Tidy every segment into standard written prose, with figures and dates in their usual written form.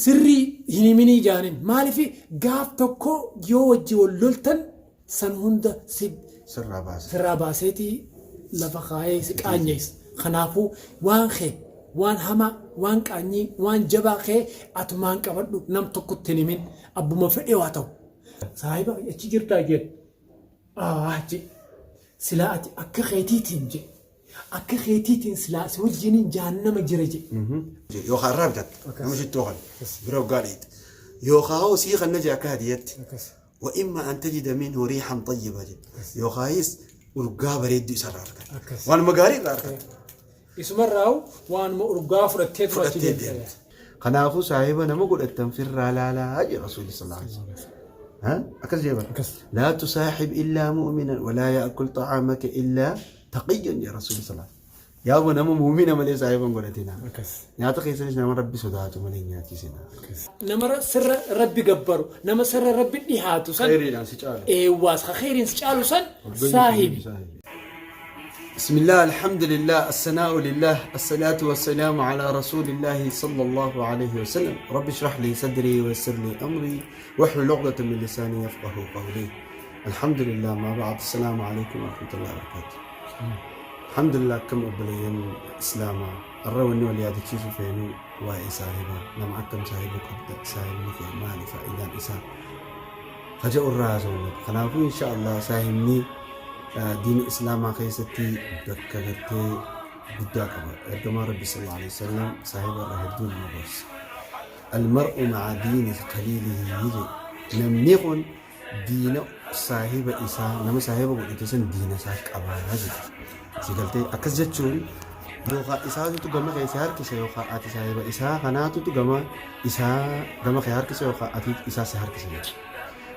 Sirrii hin himinii jaanin. Maaliif gaaf tokko yoo wajji wal loltan san hunda si Sirraa baasa. Sirraa baaseeti lafa kaayee si qaanyeessa. Kanaafuu waan kee, waan hamaa, waan qaanyii, waan jabaa kee atumaan qabadhu, nam tokkotti hin himin, abbuma fedhe waa ta'u. Saahiba achi jirtaa jeen. Aah je. Silaa ati akka keetiitiin je. Akka keetiitiin silaa si wajjiniin jahannama jira je. Yookaan irraa bitatta. Nama shittoo kana bira hoggaa dheeyxe. Yookaan hoo sii kanna jee akka hadiyatti. Wa imma an tajida minhu riihan xayyiba je. Yookaayis urgaa bareedduu isarraa argatta. Waanuma gaarii irraa argatta. Isumarraa waanuma urgaa fudhattee tura achi Fudhattee deemta. deemta. Kanaafuu saahiba nama godhattan firraa laalaa jedhe Rasuulli sallallahu alaihi wasallam. Ha? Akkas jee bara. Akkas. Laa tusaaxib illaa mu'minan walaa ya'kul xa'aamaka illaa taqiyyun jedhe Rasuulli sallallahu alaihi wasallam. Yaa obbo nama mu'mina malee saahiba hin godhatinaa. Akkas. Nyaata keessanis nama Rabbi sodaatu malee hin nyaachisinaa. Nama sirra Rabbi gabbaru, nama sirra Rabbi dhihaatu san, Khayriidhaan si caalu. Eewwaas ka khayriin si caalu san saahibi. بسم الله الحمد لله الثناء لله الصلاة والسلام على رسول الله صلى الله عليه وسلم رب اشرح لي صدري ويسر لي أمري واحلل عقدة من لساني يفقه قولي الحمد لله ما بعد السلام عليكم ورحمة الله وبركاته الحمد لله كم أبليين إسلاما الروني واليادتشيسو فينو waa'ee saahiba nama akkam saahibuu qabda, saahibni kee maali, faayidaan isaa ka jedhu irraa haasofna. Kanaafuu insha Allah saahibni diina islaamaa keessatti bakka gartee guddaa qaba. Ergamaan Rabbi sallallahu alaihi wasallam saahiba irraa hedduu nama gorsa. Almar'u ma'a diini khaliilihi jedhe. Namni kun diina saahiba isaa, nama saahiba godhate san diina isaa qabaa jedhe. Si galtee akkas jechuun yookaan isaatutu gama kee si harkisa yookaan ati saahiba isaa kanaatutu gama isaa gama kee harkisa yookaan ati isaa si harkisa jechuudha.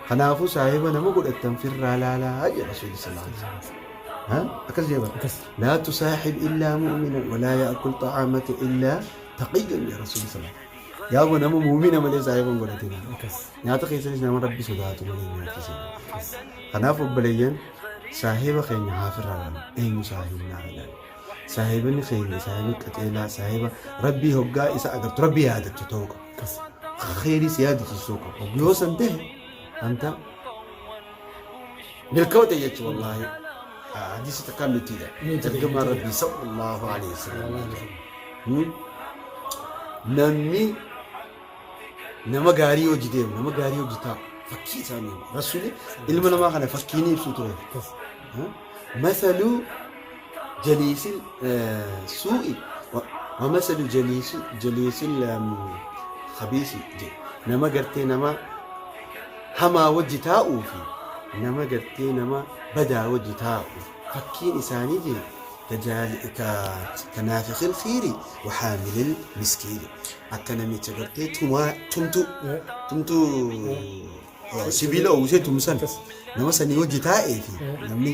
Kanaafuu saahiba nama godhattan firraa laalaa jedha Rasuulli sallallahu alaihi wasallam. Ha? Akkas jedha bara. Akkas. Laa tusaahib illaa mu'minan walaa ya'kul ta'aamaka illaa taqiyyun jedha Rasuulli sallallahu alaihi wasallam. Yaa obbo nama muumina malee saahiba hin godhatinaa. Akkas. Nyaata keessanis nama Rabbi sodaatu malee hin nyaachisinaa. Kanaaf obboleeyyan saahiba keenya haa firraa laallu. Eenyu saahibnaa ilaalu. Saahibni keenya saahiba qaceelaa, saahiba Rabbii hoggaa isa agartu Rabbi yaadattu ta'uu qaba. Akkas. Kheyrii si yaadachiisu ta'uu qaba. Yoo san ta'e anta milkoote jechuun wallaahi. Hadiisa takkaan mitiidha. Miti. Ergamaan Rabbii sallallahu alaihi wasallam. Namni nama gaarii hojii deemu, nama gaarii hojii taa'u, fakkii isaanii Rasuuli ilma namaa kana fakkii ni ibsu ture. Masalu jaliisil suu'i wa masalu jaliisil khabiisi jedhe. Nama gartee nama hamaa wajji taa'uu fi nama gartee nama badaa wajji taa'u fakkiin isaanii jedhe kanaafiqil khiiri wa haamilil miskii jedhe. Akka namicha gartee tumaa tumtuu tumtuu sibiila uwwisee tumsan nama sanii hojii taa'ee fi namni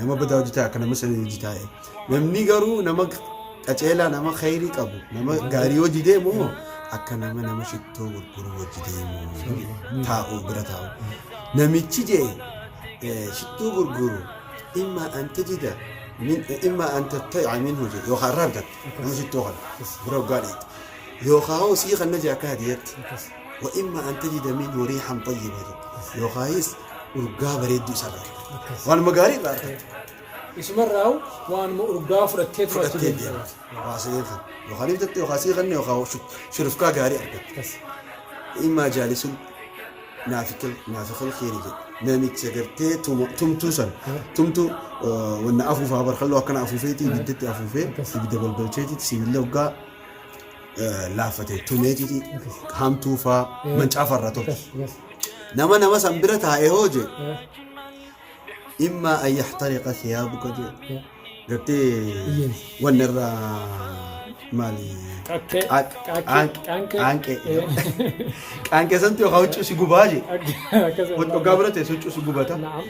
nama badaa hojii taa'e akka nama sanii hojii taa'e namni garuu nama qaceelaa, nama khayrii qabu, nama gaarii hojii deemu akka nama nama shittoo gurguru hojii deemu taa'u bira taa'u namichi jee shittoo gurguru imma an tajida min imma an tatta'i'a minhu jee yookaan irraa bitatta. Nama shittoo kana bira hoggaa dheeyxe. Yookaan hoo sii kanna jee akka hadiyatti. Wa imma an tajida minhu riihan xayyiba jee. Yookaayis urgaa bareedduu isarraa argatta. Waanuma gaarii irraa argatta. Isumarraa waanuma urgaa fudhattee tura achi Fudhattee deemta. deemta. Waa sadeen kana. Yookaan ni bitatte yookaan sii kanne yookaan shurufkaa gaarii argatta. Immaa jaalisun naafiqil kheyri jedhe. Namicha gartee tumtuu san tumtuu wanna afuufaa bar kalloo akkana afuufeeti ibiddatti afuufee ibidda balbalcheetitti sibiila hoggaa laaffate tumeetiiti hamtuu faa mancaafa irraa tolcha. Nama nama san bira taa'ee hoo jedhe immaa an yaxtariqa thiyaabuka jedhe gartee wanna irraa maali Qaqqee. Qaanqee. Qaanqee. Qaanqee santu yookaan huccuu si gubaa je. Akkas. Hoggaa bira teessu huccuu si gubata. Na'am.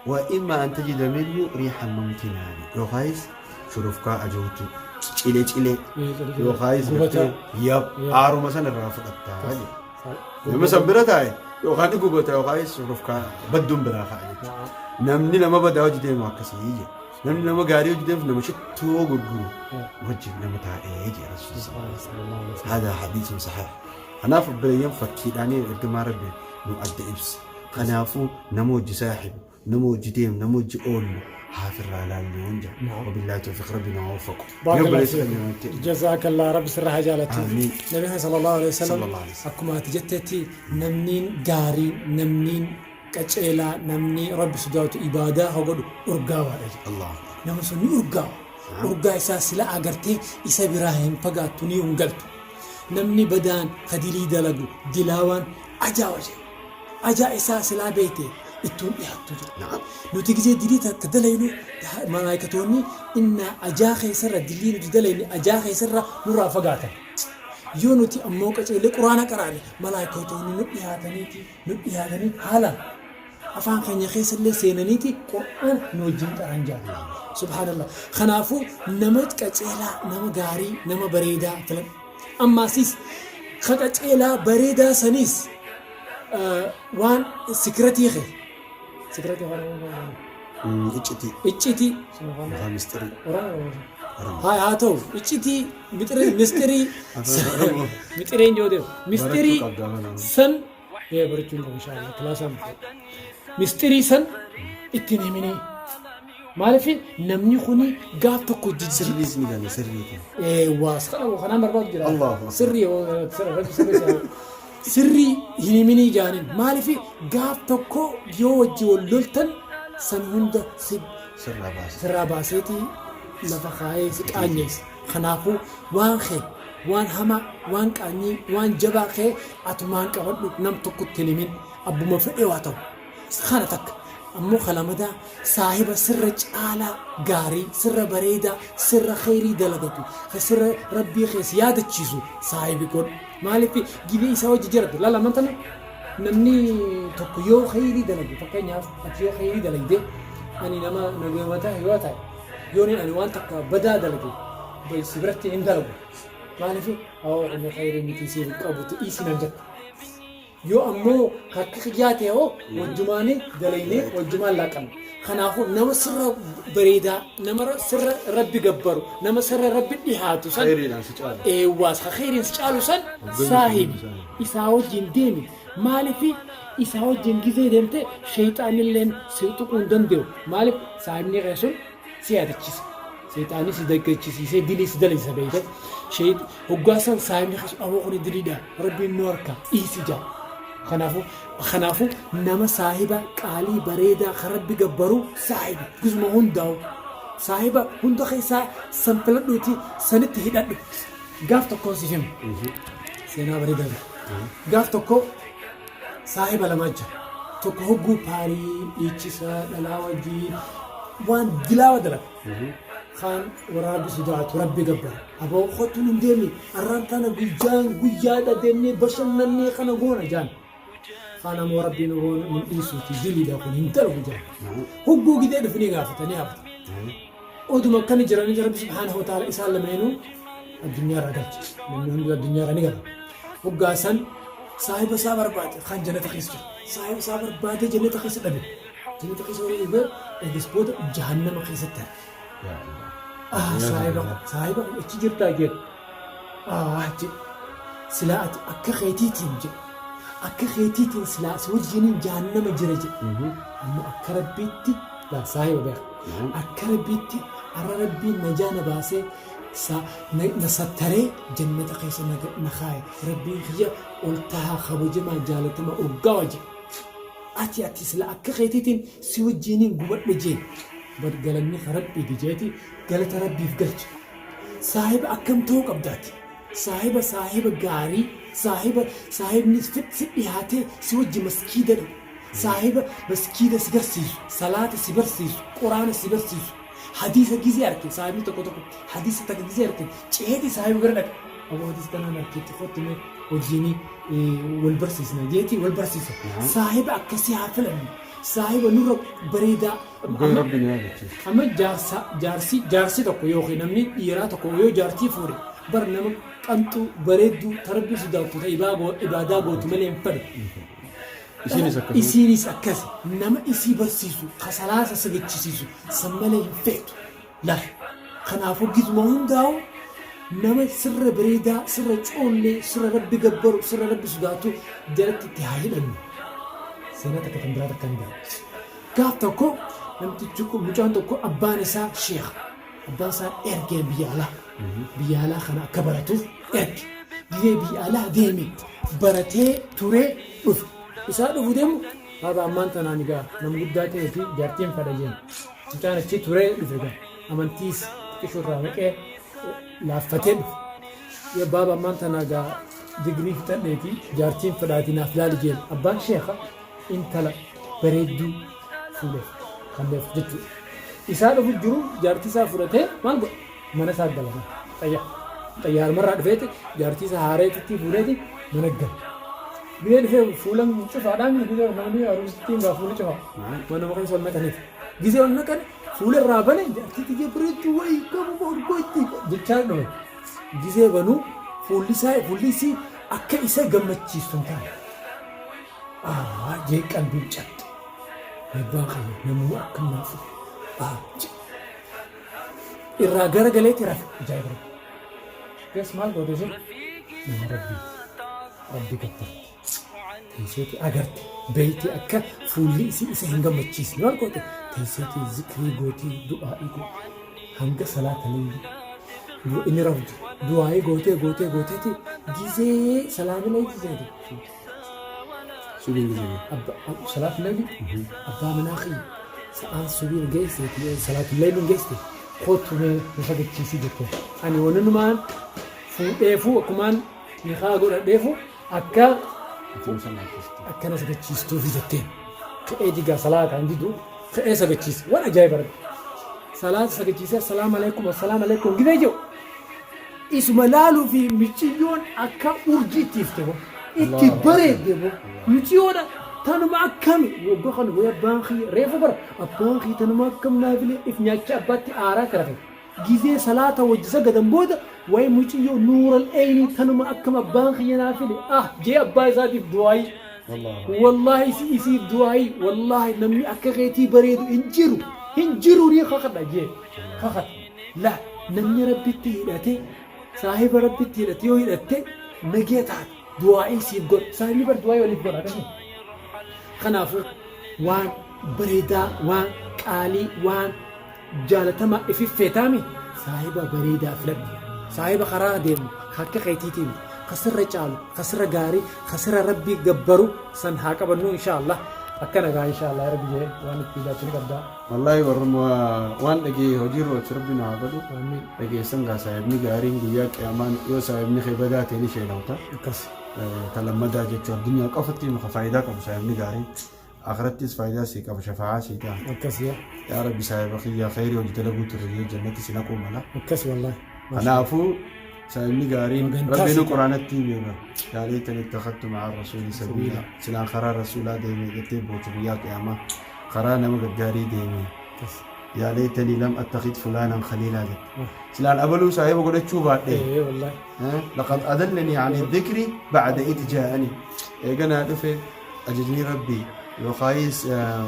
Wa imma an tajida minhu riihan mumtinaa yookaayis shurufkaa ajootu cilee cilee yookaayis Gubata. gartee yab aaruma sana irraa fudhattaa je. Nama san bira taa'e yookaan ni gubata yookaayis shurufkaa badduun biraa ka'a jechuudha. Namni nama badaa hojii deemu akkasii je. Namni nama gaarii hojii deemu nama shittoo gurguru wajjin nama taa'ee je Rasuulli sallallahu alaihi wasallam. Hada hadiisun sahih. Kanaaf obboleeyyan fakkiidhaanii ergamaa Rabbi nu adda ibsa. Kanaafuu nama hojii saahibu, nama hojii deemu, nama hojii oollu haafirraa laallu waan jedhu. Naam. Wabillaahi tawfiiq Rabbi nu haa waffaqu. Mee Barakallahu obboleessa fiikum. keenya nutti. Jazakallah Rabbi sirra haa jaalatu. Aamiin. Nabi keenya sallallahu alaihi wasallam Sallallahu alaihi wasallam. akkuma ati jettetti namniin gaarii, namniin qaceelaa, namni Rabbi sodaatu ibaadaa haa godhu urgaawaadha jedhe. Allahu. Nama sun ni urgaawa. Urgaa isaa sila agartee isa biraa hin fagaattu ni hin galtu. Namni badaan ka dilii dalagu dilaawaan ajaawa jedhe. Ajaa isaa silaa beekte ittuun dhiyaattu jedhe. Na'am. Nuti gisee dilii takka dalaynu malaayikatoonni innaa ajaa keessarra dilii nuti dalayne ajaa keessarra nurraa fagaatan. Yoo nuti ammoo qaceellee quraana qaraane malaayikatoonni nu dhiyaataniiti nu dhiyaatanii haalaan afaan keenya keessallee seenaniiti qur'aan nu wajjin qaraan jaan. Subhaanallah. Kanaafuu nama qaceelaa, nama gaarii, nama bareedaa filadhu. Ammaasis ka qaceelaa bareedaa saniis waan sikiratii kee sikiratii afaan Oromoo Iccitii. Iccitii Afaan mistirii. Oromoo Oromoo. haa ta'u iccitii mixiree mistirii Afaan Oromoo. mixireen yoo ta'u mistirii Barachuu qabda afaan Oromoo. san ee barachuun qabu inshallah kilaasaan mistirii san ittiin himinii maaliif namni kuni gaaf tokko jijjiirama. Sirriis ni gala sirriiti. Eewwa kanaan barbaadu jira. Allahu Akbar. Sirrii sirrii sirrii hin himinii jaanin maaliif gaaf tokko yoo wajji wal loltan san hunda si Sirraa baasa. sirraa baaseetii lafa kaayee si qaanyeessa. Kanaafuu waan kee waan hamaa waan qaanyii waan jabaa kee atumaan qabadhu nam tokkotti hin himin abbuma fedhe waa ta'u. Kana takka ammoo kalamadaa saahiba sirra caalaa gaarii sirra bareedaa sirra kheyrii dalagatu ka sirra rabbii kee si yaadachiisu saahibi godhu. Maaliif gibee isaa wajji jiratu laala amantana namni tokko yoo kheyrii dalagu fakkeenyaaf ati yoo kheyrii dalagde ani nama nagamataa yoo ta'e yoo ani waan takka badaa dalage si biratti hin dalagu. Maaliif awoo inni kheyrii miti siif qabutu dhiisi nan jetta. Yoo ammoo harka kiyyaa ta'e hoo wajjumaanii dalaynee wajjumaan laaqanna. Kanaafuu nama sirra bareedaa, nama sirra rabbi gabbaru, nama sirra rabbi dhihaatu san Khayriidhaan si caalu. eewwaas ka khayriin si caalu san saahibi isaa wajjin deemi. Maaliif isaa wajjin gizee deemte sheeyxaanilleen si tuquu hin danda'u. Maaliif saahibni kee sun si yaadachiisa. Seexaanni si daggachisiisee dilii si dalaysa beeyte. Hoggaa san saahibni kee sun aboo kuni diliidha rabbiin nu harka dhiisi jaa. Kanaafuu nama saahiba qaalii bareedaa kan rabbi gabbaru saahibi guzuma hundaa'u. Saahiba hunda keessaa san filadhuuti sanitti hidhadhu. Gaaf tokkoon siif hima. Seenaa bareedaa jira. Gaaf tokko saahiba lamaa jira. Tokko hogguu paarii dhiichisa dhalaa wajjin waan dilaawa dalaga. Kaan warra rabbi sodaatu rabbi gabbara. Aboo kottu nun deemi arraan tana guyyaan guyyaadha deemnee bashannannee kana goona jaan. Kaan ammoo rabbiin nun dhiisuuti diliidha kun hin dalagu jaan. Hogguu gidee dhufanii gaafatanii hafata. Oduma akkana jiranii rabbi subhaanahu wa ta'ala isaan lameenuu addunyaarraa galche. Namni hundi addunyaarraa ni gala. Hoggaa san saahiba isaa barbaade kan jannata keessa jiru. Saahiba isaa barbaadee jannata keessa dhabe. Jannata keessa warra dhabe eegas booda jahannama keessatti arge. Ah saahiba saahiba achi jirtaa jedhe. Ah jedhe. Silaa ati akka keetiitiin jedhe. Akka keetiitiin silaa si wajjiniin jahannama jira jedhe. Ammoo akka rabbiitti laa saahiba beeka. Akka rabbiitti arra rabbiin najaa na baasee na sattaree jannata keessa na kaaye. Rabbiin kiyya ol tahaa kabajamaa jaalatamaa urgaawa jedhe. Ati sila akka keetiitiin si wajjiniin gubadhe jee. Bar galanni ka rabbiiti jeeti galata rabbiif galche. Saahiba akkam ta'uu qabdaati. Saahiba saahiba gaarii saahiba saahibni si dhiyaatee si wajji maskiida dhaqu. Saahiba maskiida si garsiisu, salaata si barsiisu, quraana si barsiisu. Hadiisa gizee arke saahibni tokko tokko hadiisa takka gizee arke ceeti saahiba bira dhaqa. Aboo hadiisa tanaan arkeetti kottu mee wajjinii wal barsiisna jeeti wal barsiisa. Saahiba akkasii haa filannu. Saahiba nurra bareedaa. Dhugaa rabbi nu yaadachiisa. Amma jaarsi tokko yookiin namni dhiiraa tokko yoo jaartii fuudhe bar nama qanxuu bareedduu tarabbii sodaattu ta'e ibaadaa gootu malee hin fedhu. Isiinis akkasuma. Isiinis akkasi nama isii barsiisu ka salaasa sagachisiisu san malee hin feetu. Laal. Kanaafuu gizuma hundaa'u Nama sirra bareedaa, sirra coollee, sirra Rabbi gabbaru, sirra Rabbi sodaatu jalatti itti haa hidhannu. Seenaa takka kan biraa takka ni ga'a. Gaaf tokko namtichi kun mucaan tokko abbaan isaa sheekha. Abbaan isaa ergeen biyya alaa. Biyya alaa kana akka baratuuf erge. Gizee biyya alaa deeme baratee turee dhufe. Isaa dhufu deemu baaba ammaan tanaan egaa nama guddaa ta'ee fi jaartiin fedha jeen. Mucaan achi turee dhufe egaa amantiis xiqqishuu irraa naqee laaffatee dhufe. Yoo baaba ammaan tanaa egaa digirii fixadheeti jaartiin fedhaatii naaf laali jeen. Abbaan sheekha intala bareedduu fuudheef kanneef jechuudha. Isaa dhufu jiru jaartii isaa fudhatee maal godha? Mana isaa gala. Xayyaa. Xayyaarumarraa dhufeeti jaartii isaa haareetitti fuudheeti mana gala. Gizee dhufee fuula cufaadhaan gizee namni aruusittiin gaa fuula cufaa. Manuma keessa ol naqaniif. Gizee ol naqan fuula irraa bane jaartii tiyya bareedduu wayii qabu orgoitti jechaa dhufe. Gizee banuu fuulli isaa fuulli isii akka isa gammachiistu hin taane. Aa jee qalbiin cabxe. Abbaan kiyya namuma akkam naa fuudhe. Aa jee. Irraa gara galeeti rafe. Ajaa'iba rabbi. Gas maal goote isheen? Nama rabbiiti. Rabbi gabbarti. Teesseeti agarte. Beeyti akka fuulli isii isa hin gammachiisne. Maal goote? Teesseeti zikrii gootii du'aa'ii goote. Hanga salaata leeyli. Inni rafu jiru. Du'aa'ii gootee gootee gooteeti gizee salaami leeyli seete. Subiin gizee. Abba salaatu layli abbaa manaa kiyya sa'aan subiin geesse salaatu layliin geesse kootu mee nu sagachiisii jette ani wanumaan fuudheefuu akkumaan nikaa godhadheefu akka akkana sagachiistuufi jetteen ka'ee digaa salaata hin didu ka'ee sagachiise waan ajaa'iba rabbi salaata sagachiisee assalaamu alaikum assalaamu alaikum gidee jiru Isuma laaluu fi miciyyoon akka urjii itti ifte bo. Itti bareedde bo. Miciyyoodha tanuma akkami waggaa kana wayi abbaan kiyya reefu bara abbaan kiyya tanuma akkam naa filee if nyaachaa abbaatti aaraa tirafe. Gizee salaata wajji sagadan booda wayi muciyyoo nuural eynii tanuma akkam abbaan kiyya naa file ah jee abbaa isaatiif du'aayii. Wallaahi si isiif du'aayii wallaahi namni akka keetii bareedu hin jiru hin jiru ni kakadha jee kakadha. La namni Rabbitti hidhate saahiba Rabbitti hidhate yoo hidhatte nagee taata du'aa'ii siif godha saahibni bar du'aa'ii waliif godha akkasuma kanaafuu waan bareedaa waan qaalii waan jaalatamaa ifi feetaami saahiba bareedaa filadhu saahiba karaa deemu akka keetiitiin ka sirra caalu ka sirra gaarii ka sirra Rabbii gabbaru san haa qabannu insha Allah akkana gaa insha Allah Rabbi jee waan itti ilaalchu ni qabdaa. Wallaahi warruma waan dhagee hojiirra oolchu rabbi nu haa godhu. Aamiin. Dhageessan gaa saahibni gaariin guyyaa qiyaamaan yoo saahibni kee badaa ta'e ni sheenawta. Akkas. Ta lammadaa jechuun addunyaa qofatti maka faayidaa qabu saahibni gaariin. Akhirattis faayidaa sii qaba shafaa'aa sii ta'a. Akkas yaa. Yaa rabbi saahiba kiyyaa khayrii hojii dalaguu turre jee jannatti si naquu mala. Akkas wallaahi. Kanaafuu saahibni gaariin Magantaa rabbiin sii ta'a. quraanatti himee bara. Yaa leeytani ittakhattu ma'a rasuuli sabiila. Silaan karaa rasuulaa deemee jettee boochu guyyaa qiyaamaa. Karaa nama gaggaarii deeme. Yaa leeytanii lam attakid fulaanan khaliilaa jette. Silaan abaluu saahiba godhachuu baadhe. Ee wallahi. Laqad adallanii ani dhikri ba'da id jaa'anii. Eega naa dhufe ajajni Rabbii yookaayis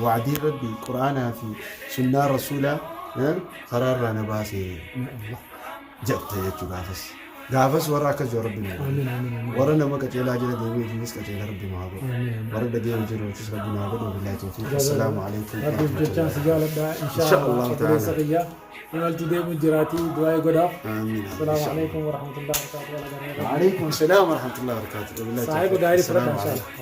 wa'diin Rabbii Qur'aanaa fi sunnaa Rasuulaa karaa irraa na baase. Ya Allah. Jette jechuu gaafas. Gaafas warra akkas jiru Rabbi nu haa godhu. Amiin amiin amiin. Warra nama qaceelaa jala deemee ofiifis qaceela Rabbi nu haa godhu. Amiin amiin. Warra dhagee hojii oolchus Rabbi nu haa godhu. Billaahi tawfiiq. Assalaamu alaikum Rabbiif jechaan si warahmatullahi. jaaladha Insha insha Allah Allahu obboleessa ta'ala. kiyya imaltu deemu jiraatii du'aa godhaaf. Amiin. Assalaamu alaikum warahmatullahi wabarakatuh. وعليكم السلام ورحمة الله وبركاته. بالله Saahiba التوفيق. gaarii السلام fudhadha insha عليكم. Allah.